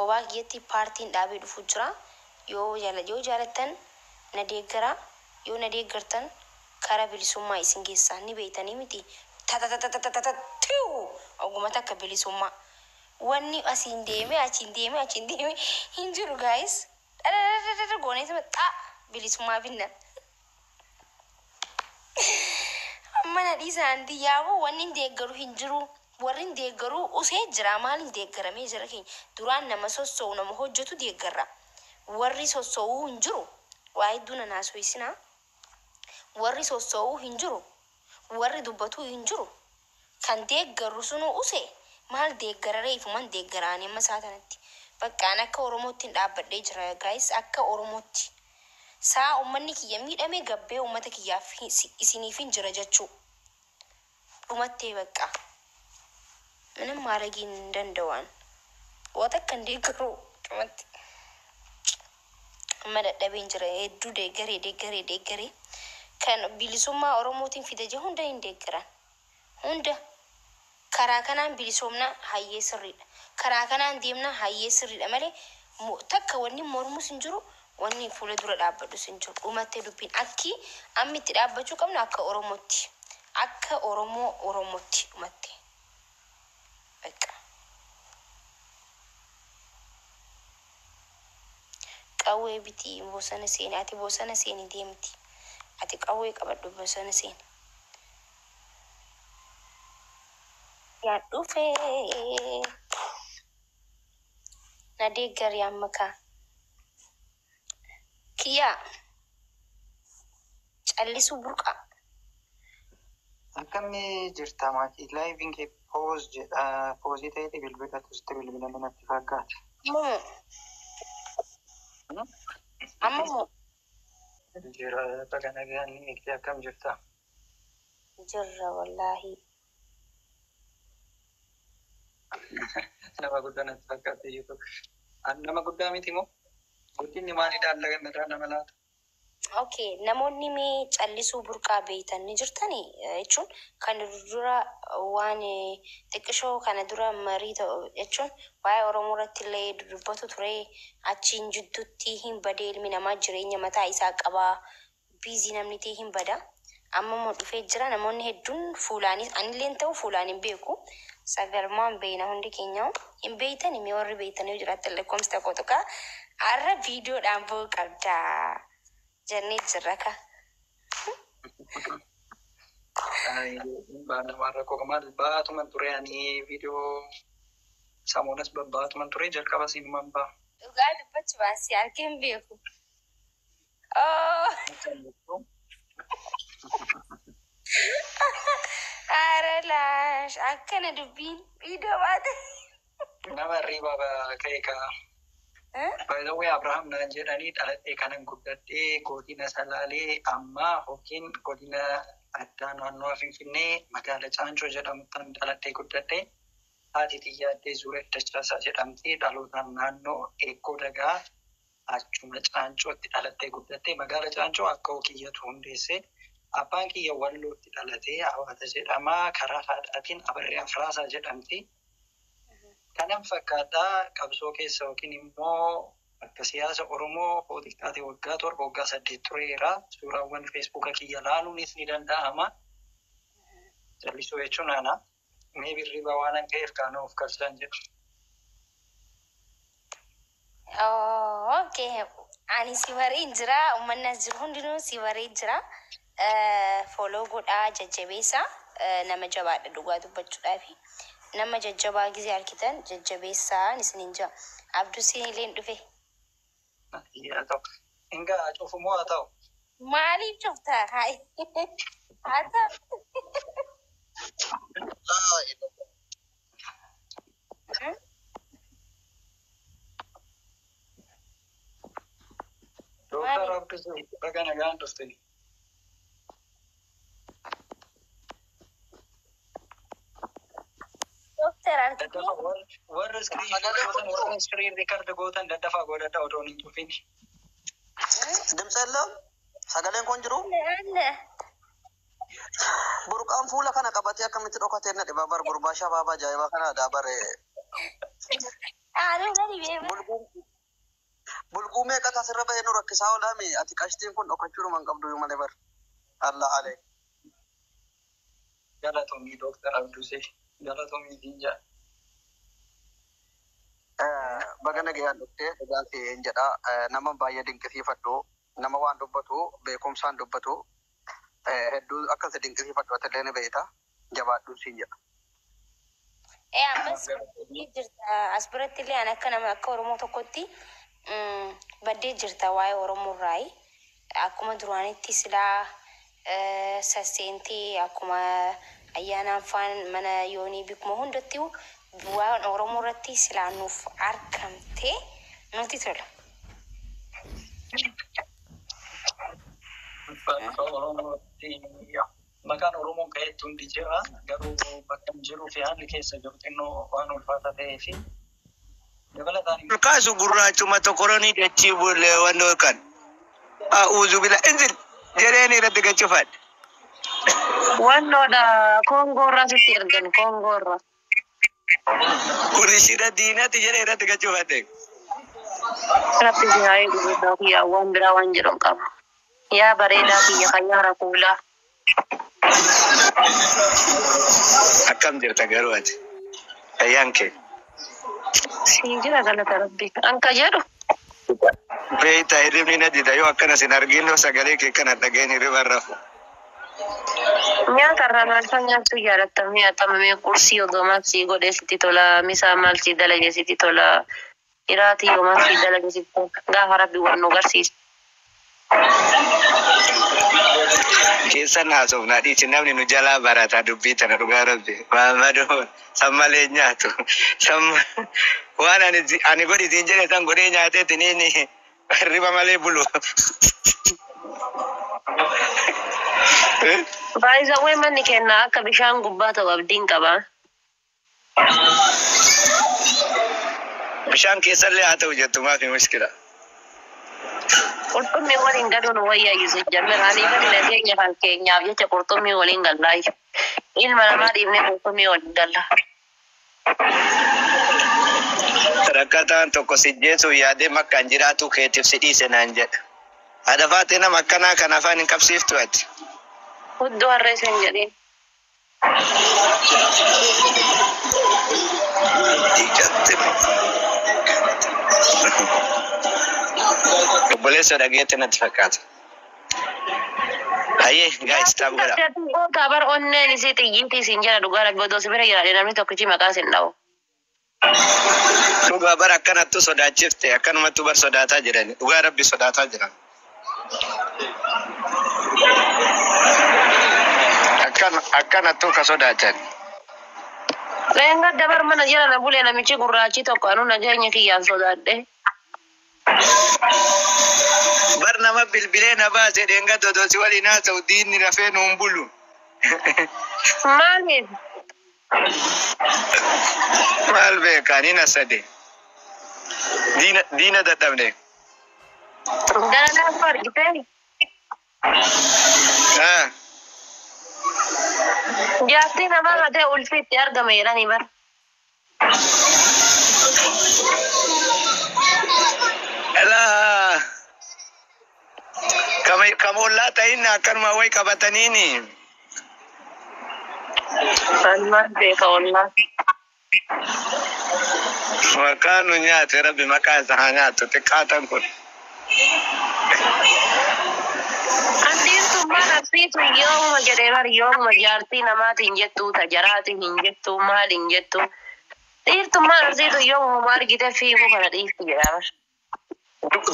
Kophaa kiyyatti paartiin dhaabee dhufu jira. Yoo jaalattan na deeggaraa. Yoo na deeggartan karaa bilisummaa isin geessa. Ni beeytanii miti. Tatatatatata tiu! Oguma takka bilisummaa. Wanni asiin deeme achiin deeme achiin deeme hin jiru guys. Dhadhadhadhadhadha gooneetuma xaa bilisummaa finna. Amma na dhiisa anti yaaboo wanni hin deeggaru hin jiru. Warri hin deeggaru usee jira, maal hin deeggaramee jira keenya. Duraan nama sosso'u nama hojjetu deeggarra. Warri sosso'uu hin jiru. Waa hedduu nan haasoysinaa. Warri sosso'uu hin jiru. Warri dubbatuu hin jiru. Kan deeggarru sunuu use maal deeggararee ifuman deeggara ani amma isaa tanatti. Bakka an akka Oromootti hin dhaabbadhee jira guys, akka Oromootti. Saa ummanni kiyya miidhame gabbee ummata kiyyaaf isiniifin jira jechuu. Dhumattee bakka. Minim maaragii hin danda'u an. Waa takka hin deeggaru cumatti. Amma dadhabeen jira, hedduu deeggaree deeggaree deeggaree kan bilisummaa Oromootiin fida je hunda hin deeggaran. Hunda karaa kanaan bilisoomna hayyee sirriidha. Karaa kanaan deemna hayyee sirriidha malee takka wanni mormus hin jiru, wanni fuula dura dhaabbadhus hin jiru. Dhumattee dubbiin akki amma itti dhaabbachuu qabnu akka Oromootti. Akka Oromoo Oromootti dhumatte. Bakka. Qawwee biti bosona seeni, ati bosona seeni deemti. Ati qawwee qabadhu bosona seeni. Yaa dhufee. Na deeggari amma kaa. Kiyyaa. Callisuu burqaa. Akkamii jirta maatii? Liveiin kee pause jedha. Pause ta'eeti bilbilatu sitti bilbilame natti fakkaata. Ammoo. Amma moo. Jira, baga nagaan ni eegdee, akkam jirta? Jirra wallaahi. Nama guddaa natti fakkaata iyyuu. Nama guddaa miti moo? Guddinni maalidhaan laga nama laata? Okay, namoonni mee callisuu burqaa beeytan ni jirtani jechuun kan dura waan xiqqishoo kana dura marii ta'u jechuun waa'ee Oromoo irratti illee dubbatu ture, achiin jidduutti hin badee, ilmi namaa jireenya mataa isaa qabaa, busy namni ta'e hin bada. Amma immoo dhufee jira, namoonni hedduun fuulaanis anilleen ta'u fuulaan hin beeku. Sagalmaan beeyna, hundi keenya hin beeytani. Mee warri beeytan yoo jiraattan lakkoomsa tokko tuqaa, har'a viidiyoodhaan ba'uu qabdaa jennee jirra ka. Namaan rakkoo maal baatuman ture, ani viidiyoo samuunas babbaatuman ture, jalqaba siinuman ba'a. Dhugaa dubbachuudhaan si argee hin beeku. Oh. Ara laash, akkana dubbiin viidiyoo baate. Nama hirriibaa ka'e kaa. By the way, Abraham naan jedhanii, dhaladhee kanan guddadhee godina Salaalee ammaa yookiin godina addaa naannoo Finfinnee magaala Caancoo jedhamutti dhaladhee guddadhee. Haati xiyyaa addee Zuuree Dachaasaa jedhamti. Dhalootaan naannoo Eekkoo Dagaa achuma Caancootti dhalattee guddatte. Magaala Caancoo akka kiyyatu hundeesse. Abbaan kiyya Wallootti dhalatee Hawaata jedhama. Karaa haadhaatiin Abarree Afraasaa jedhamti. Kanan fakkaadhaa, qabsoo keessa yookiin immoo akka siyaasa Oromoo hoo xiqqaate waggaa 7, waggaa 8 tureera. Suuraawwan Facebooka kiyya laaluunis ni danda'ama. Callisuu jechuun ana. Mee birriba waan ka'eef kaanoo of galchaan jedhu. Okay. Ani si bareen jira. Uummanni as jiru hundinuu si baree jira. Follow godhaa, jajjabeessa. Nama jabaadha dhugaa dubbachuudhaafi. Nama jajjabaa gizee argitan jajjabeessaan isiniin jira. Abdusiin illee dhufe. Haa ta'u. Ingaa cufumoo haa ta'u. Maaliif cufta? Haa ta'u. Laa ilaha. Dooktar Maali? Abdusuu, baga nagaan dhufte. Dooktar argitee? Daddafa warra screen Sagalee gootan, kun warra screen record gootan daddafaa godhadha odoon hin cufin. ድምፅ የለም? Sagaleen kun jiru? Alle. Burqaan fuula kana qabatee akkamitti dhokatee na dhiba bar, gurbaa shabaaba ajaa'ibaa kana aadaa bare. Aanuu na dhibee bara. Bulguu bulguu meeqatu asirra bahee nu rakkisaa oolaame ati qashtiin kun dhokachuudhuma hin qabdu malee bar. Allah alee. Galatoomii Dooktar Abdusee. Galatoomii Jinjaa. Baga nagayaan dhuftee dhugaan hin jedha. Nama baay'ee dinqisiifadhu. Nama waan dubbatu beekumsaan dubbatu hedduu akkas dinqisiifadhu atillee ni beekta. Jabaadhuun siin jedha. Ee ammas baddee jirta as biratti illee ani akka nama akka Oromoo tokkotti baddee jirta waa'ee Oromoo irraayi. Akkuma duraanitti silaa sasseentee akkuma ayyaanaan faan mana yoonii bikkuma hundatti waan Oromoo irratti silaa nuuf argamtee nuti tola. Bakka Oromootti maqaan Oromoo ka'etti hundi jira. Garuu bakka hin jiruu fi haalli keessa jiru xinnoo waan ulfaataa ta'ee fi dabalataan immoo Kaasu gurraachuma tokkoroni dachii bulee wannoo kan. A'uuzu bila inzil jedheen irratti gachufadhe. Wannoodha Koongoorraa sitti ergan Koongoorraa. Kun ishida diinatti jedhee irratti gachufadhe. Rabbi si haa eegu guddaa kiyyaa waan biraa waan jedhu hin qabu. Yaa bareedaa kiyya kan yaa rakuulaa. Akkam jirta garuu ati? Fayyaan kee. Siin jira galata Rabbi. Anka jedhu Beeyta hirribni na dida yoo akkana sin arginu sagalee kee kana dhageen hirriba rafu. Nyaata irraa maal fa'aa nyaachuu jaalatta? Mi'aatamamee qursii hogamaa sii godhee sitti tola. Misaa maal sii dalage sitti tola. Iraatii homaa sii dalage sitti tola. Gaafa Rabbi waan nu garsiisa. Keessan haasofnaa dhiisi namni nu jalaa barataa dubbii tana dhugaa rabbi. Maammadoo san malee nyaatu. San waan ani godhi siin jedhe san godhee nyaateeti ni hirriba malee bulu. Baay'isawwee manni kennaa akka bishaan gubbaa ta'u abdiin qaba. Bishaan keessallee haa ta'u jettu maafi mushkila. Qurxummii waliin galuun wayyaa jammer ani bari nageenya kan keenyaaf jecha qurxummii waliin gallaayu. Ilma namaa dhiibnee qurxummii waliin galla. Rakkataan tokko si jeesuuf yaadee makkaan jiraatu keetiif si dhiise naan jedha. Haadha faatee nama akkanaa kan afaan hin qabsiiftu ati. Hudduu harree sen jedheen. Obboleessa dhageetti natti fakkaata. Hayyee gaayis taa'u godha. Goota bar onneen isii xiyyiitii isin jala dhugaa rabbi odoo si bira jiraate namni tokkichi maqaa isin dha'u. Dhugaa bara akkanattu sodaachifte akkanumattu bar sodaataa jirani. Dhugaa rabbi sodaataa jiran. Akkanattu ka sodaachan. Leenga dabar mana jala na bulee namichi gurraachi tokko anuu nageenya kiyyaan sodaadhe. Bar nama bilbilee na baase dheenga dodosi waliin haasa'u diinni rafee nuun bulu. Maaliif? Maal beekaa ni nasade. Diina dadhabne. Gara laafuu argitee? Ah. Jaartii namaa matee ulfiitti argame jedhanii bar. Alaa. Kama ollaa ta'in akkanuma wayi qabataniini. Maal beeka ollaa. Maqaan nu nyaate rabbi maqaa isaa haa nyaatu xiqqaatan kun. Andiirtummaan absiitu yoomuma jedhee bar yoomuma jaartii namaatiin jettu ta jaraatiin hin jettu maal hin jettu. Dhiirtummaan absiitu yoomuma argite fiiguu kana dhiifti jedhaa bar.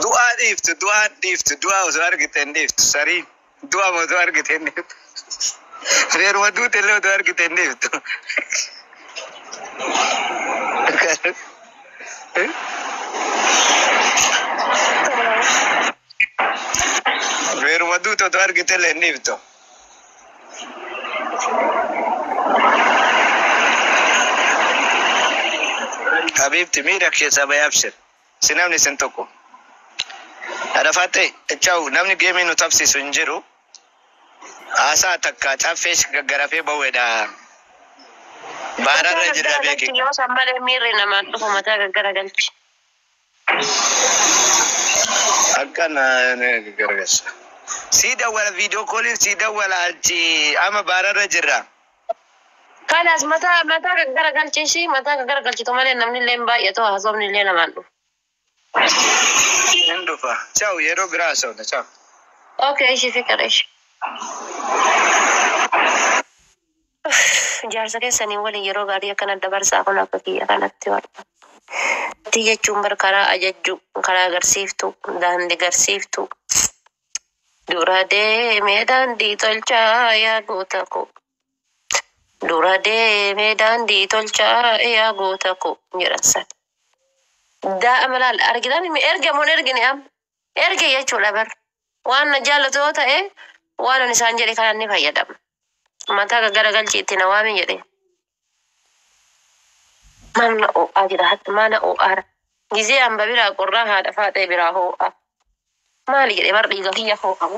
Du'aa dhiiftu du'aa dhiiftu du'aa osoo argite hin dhiiftu sarii du'aa osoo argite hin dhiiftu. Reeruma duute illee osoo argite hin dhiiftu. Reeruma duute osoo argite illee hin dhiiftu. Habiibti miira keessaa bahe abshir. Si namni isin tokko. Arafaate chawu namni geemii nu tapsisu hin jiru. Haasaa takka caffee gaggarafee ba'uudha. Baararra Mataa jirra beeki. gaggaragalchi yoo san malee miirri namaan dhufu mataa gaggaragalchi. Akkana gargaarsa. Sii dawwala viidiyoo kooliin sii dawwala achi amma baararra jirra. Kanas mataa mataa gaggaragalchi ishii mataa gaggaragalchitu malee namni illee hin baay'atu haasofni illee namaan dhufu. Hin dhufa. Ciao yeroo biraa haasofna ciao. Okay, ishii fikira ishii. Jaarsa keessanii waliin yeroo gaarii akkana dabarsaa kun akka kiyya kanatti warra. Ati jechuun bar karaa ajajju, karaa agarsiiftu, daandii agarsiiftu. Dura deemee daandii tolchaa yaa goota ko. Dura deemee daandii tolchaa yaa goota ko jedhan san. Daa'ima laal argitan erge moo hin ergine amma? Erge jechuudha bar. Waan na jaallatu yoo ta'e waan ani isaan jedhe kanaan ni fayyadama. Mataa gaggaragalchi itti na waami jedhe. Mana ho'aa jira mana ho'aadha. Gizee hamba biraa qorraa haadha faaxee biraa ho'a. Maali jedhe bar dhiiga kiyya ho'a.